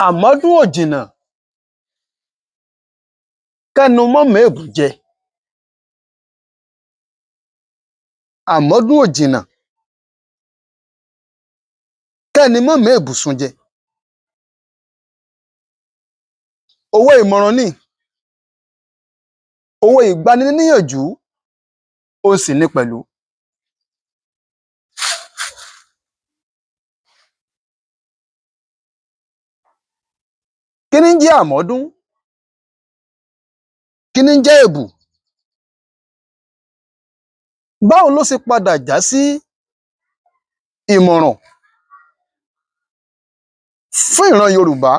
Àmọ́dún ò jìnnà kẹ́nu má mébùú jẹ. Àmọ́dún ò jìnnà kẹ́ni má mébùsùn jẹ. Òwe ìmọ̀ràn ni, òwe ìgbaniníyànjú òhun sì ni pẹ̀lú. Kí ní ń jẹ́ àmọ́dún? Kí ní ń jẹ́ èbù? Báwo ló ṣe padà já sí ìmọ̀ràn fún ìran Yorùbá?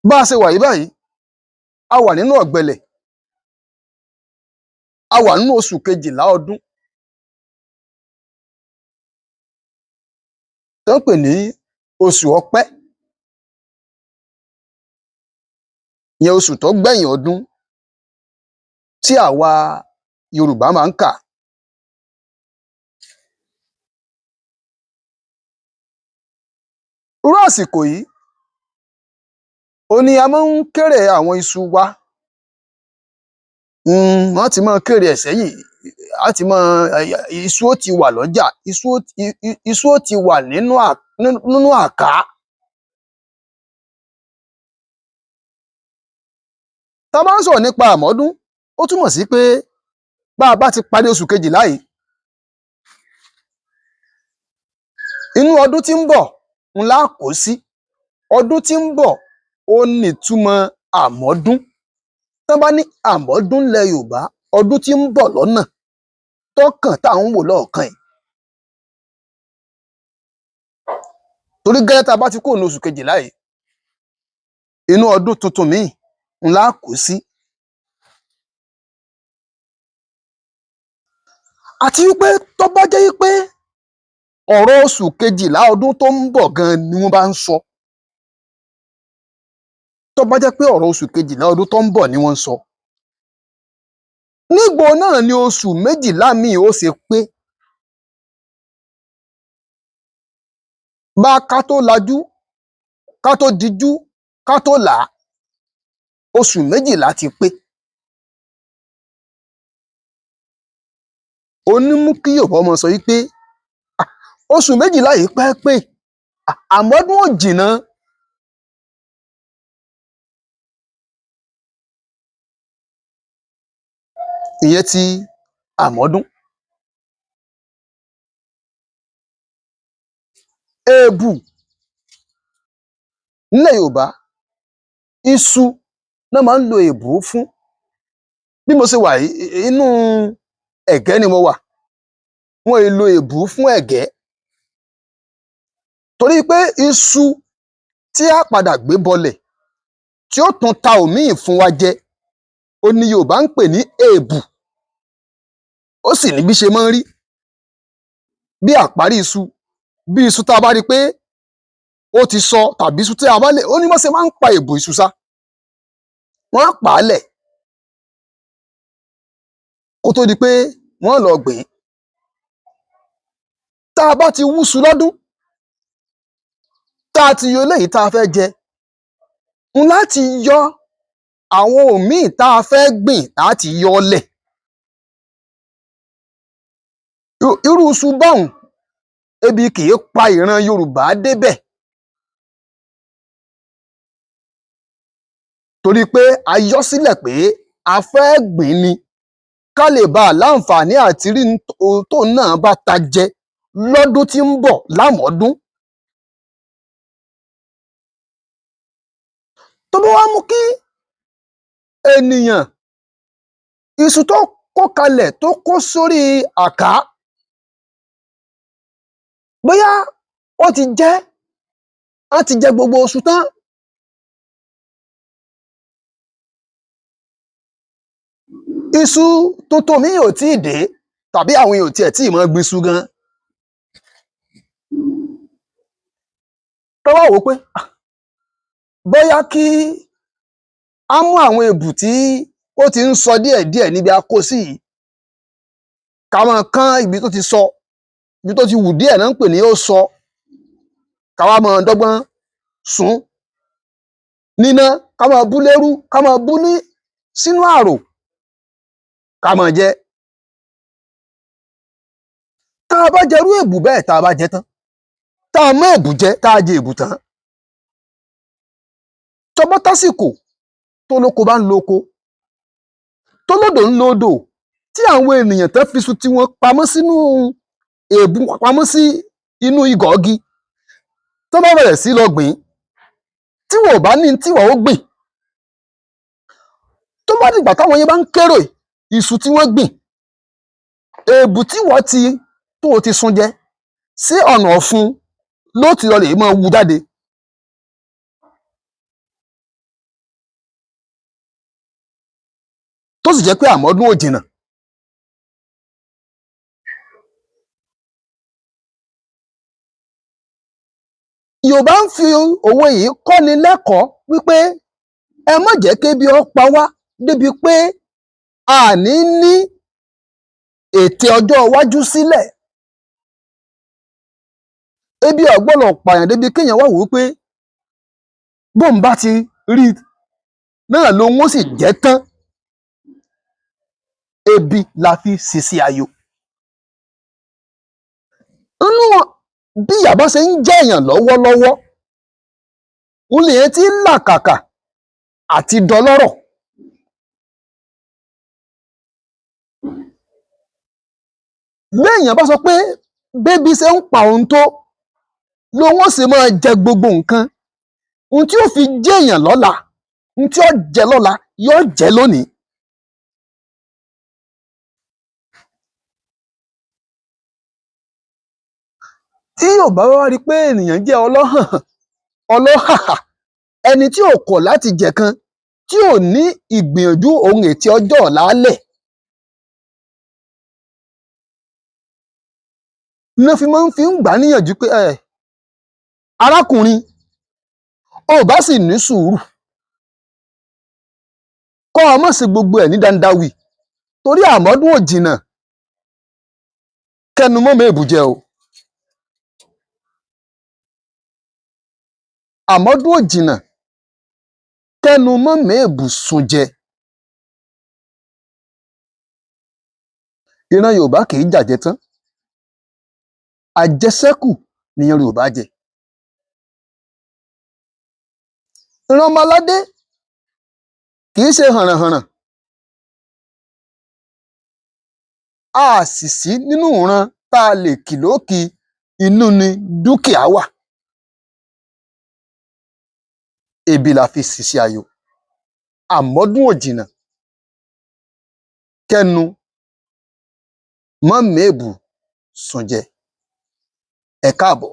Bá a ṣe wà yìí báyìí, a wà nínú ọ̀gbẹlẹ̀, a wà nínú oṣù kejìlá ọdún tán ń pè ní oṣù Ọpẹ́. Ìyẹn oṣù tó gbẹ̀yìn ọdún tí àwa Yorùbá máa ń kà. Irú àsìkò yìí òhun ni a máa ń kérè àwọn iṣu wa. Wọ́n á ti máa kérè ẹ̀ sẹ́yìn, á ti máa iṣu ó ti wà lọ́jà, iṣu ó ti wà nínú àká. Tá a bá ń sọ̀rọ̀ nípa àmọ́dún, ó túmọ̀ sí pé bá a bá ti parí oṣù kejìlá yìí, inú ọdún tí ń bọ̀ n lá kó sí. Ọdún tí ń bọ̀ òhun nìtumọ̀ àmọ́dún. Tán bá ní àmọ́dún ńlẹ̀ Yoòbá, ọdún tí ń bọ̀ lọ́nà tọ́kàn tá ń wò lọ́ọ̀ọ́kán yìí. Torí gẹ́lẹ́ tá a bá ti kúrò nínú oṣù kejìlá yìí, inú ọdún tuntun míì n lá kó sí. Àti wí pé tó bá jẹ́ wí pé ọ̀rọ̀ oṣù kejìlá ọdún tó ń bọ̀ gan ni wọ́n bá ń sọ, tó bá jẹ́ pé ọ̀rọ̀ oṣù kejìlá ọdún tó ń bọ̀ ni wọ́n ń sọ, níbo náà ni oṣù méjìlá míì ó ṣe pé? Bá ká tó lajú, ká tó dijú, ká tó là á, oṣù méjìlá ti pé. Òhun ní ń mú kí Yòòbá ó máa sọ wí pé oṣù méjìlá yìí pẹ́ pé, àmọ́dún ò jìnnà. Ìyẹn ti àmọ́dún. Èbù nílẹ̀ Yoòbá, iṣu ná máa ń lo èbù fún. Bí mo ṣe wà yìí, inú ẹ̀gẹ́ ni mo wà. Wọn è lo èbù fún ẹ̀gẹ́ torí pé iṣu tí á padà gbé bọlẹ̀ tí ó tún ta òmíì fún wa jẹ òhun ni Yoòbá ń pè ní èbù. Ó sì ní bí ṣe mọ́ ń rí. Bí àparí iṣu, bí iṣu tá a bá ri pé ó ti sọ tàbí iṣu tí a bá lè, ó ní bọ́n ṣe máa ń pa èbù iṣu ṣá. Wọ́n á pà á lẹ̀ kó tó di pé wọ́n ó lọ gbìn-ín. Tá a bá ti wúṣu lọ́dún, tá a ti yọ eléyìí tá a fẹ́ jẹ, n lá ti yọ àwọn òmíì tá a fẹ́ gbìn á ti yọ́ lẹ̀. Irú iṣu báhun, ebi kìí pa ìran Yorùbá débẹ̀ torí pé a yọ́ sílẹ̀ pé a fẹ́ gbìn-ín ni ká lè baà láǹfààní àti rí ohun tóun náà bá ta jẹ lọ́dún tí ń bọ̀ lámọ̀ọ́dún. Tó bá wá mú kí ènìyàn iṣu tó kó kalẹ̀ tó kó sórí àká, bóyá ó ti jẹ́, wọ́n ti jẹ gbogbo iṣu tán, iṣu tuntun míì ò tíì dé tàbí àwọn èèyàn ò tiẹ̀ tíì máa gbinṣu gan. Tán wá wò ó pé bóyá kí á mú àwọn èbù tí ó ti ń sọ díẹ̀díẹ̀ níbi a kó o sí yìí. Ká máa kán ibi tó ti sọ, ibi tó ti wù díẹ̀ náà ń pè ní ó sọ. Ká wá máa dọ́gbọ́n sun níná, ká máa bú lérú, ká máa bú ní sínú ààrò, ká máa jẹ. Tá a bá jẹrú èbù bẹ́ẹ̀, tá a bá jẹ tán, tá a mú èbù jẹ, tá a jẹ èbù tán, tó bá tásìkò tó lóko bá ń loko, tó lódò ń lodò, tí àwọn ènìyàn tán fiṣu tiwọn pamọ́ sínú èbù, pamọ́ sí inú igọ̀ọ́gi, tó bá bẹ̀rẹ̀ sí lọ gbìn-ín, tí wọn ò bá ní n tí wọ́n ó gbìn, tó bá dìgbà táwọn yẹn bá ń kérè iṣu tí wọ́n gbìn, èbù tí wọ́n ti tó o ti sun jẹ sí ọ̀nà ọ̀fun ló ti lọ rèé máa wú jáde. Tó sì jẹ́ pé àmọ́dún ò jìnnà. Yorùbá ń fi òwe yìí kọ́ni lẹ́kọ̀ọ́ wípé ẹ má jẹ́ kébi ó pa wá débi pé a ní ní ète ọjọ́ iwájú sílẹ̀. Ebi ò gbọ́dọ̀ pààyàn débi kéèyàn wá wò wípé bóun bá ti rí náà lòun ó sì jẹ́ tán. Ebi la fi ṣiṣẹ́ ayọ̀. Nínú bí ìyà bá ṣe ń jẹ̀yàn lọ́wọ́lọ́wọ́, òun lèyàn tí ń làkàkà àti dọlọ́rọ̀. Béèyàn bá sọ pé bébi ṣe ń pa òun tó lòun ó ṣe máa jẹ gbogbo nǹkan, ohun tí ó fi jéèyàn lọ́la, ohun tí ó jẹ lọ́la yóò jẹ́ lónìí. Tí Yorùbá bá wá rí pé ènìyàn jẹ́ ọlọ́hànhàn, ọlọ́hàhà, ẹni tí ò kọ̀ láti jẹ̀kan, tí ò ní ìgbìyànjú òun ète ọjọ́ ọ̀la lẹ̀, ná fi máa ń fi ń gbà á níyànjú pé um arákùnrin, o ò bá sì ní sùúrù, kọ́ ọ má ṣe gbogbo ẹ̀ ní dandawì, torí àmọ́dún ò jìnnà kẹ́nu mọ́ mèébù jẹ o. Àmọ́dún ò jìnnà kẹ́nu mọ́ mèébù sun jẹ. Ìran Yorùbá kì í jàjẹtán. Àjẹsẹ́kù nìran Yorùbá jẹ. Ìran ọmọ aládé kì í ṣe hànrànhànràn. A à sì sí nínú ìran tá a lè kì lókì inú ni dúkìá wà. Ebi la fi ṣiṣẹ́ ayọ̀. Àmọ́dún ò jìnnà kẹ́nu mọ́ mèébù sun jẹ. Ẹ káàbọ̀.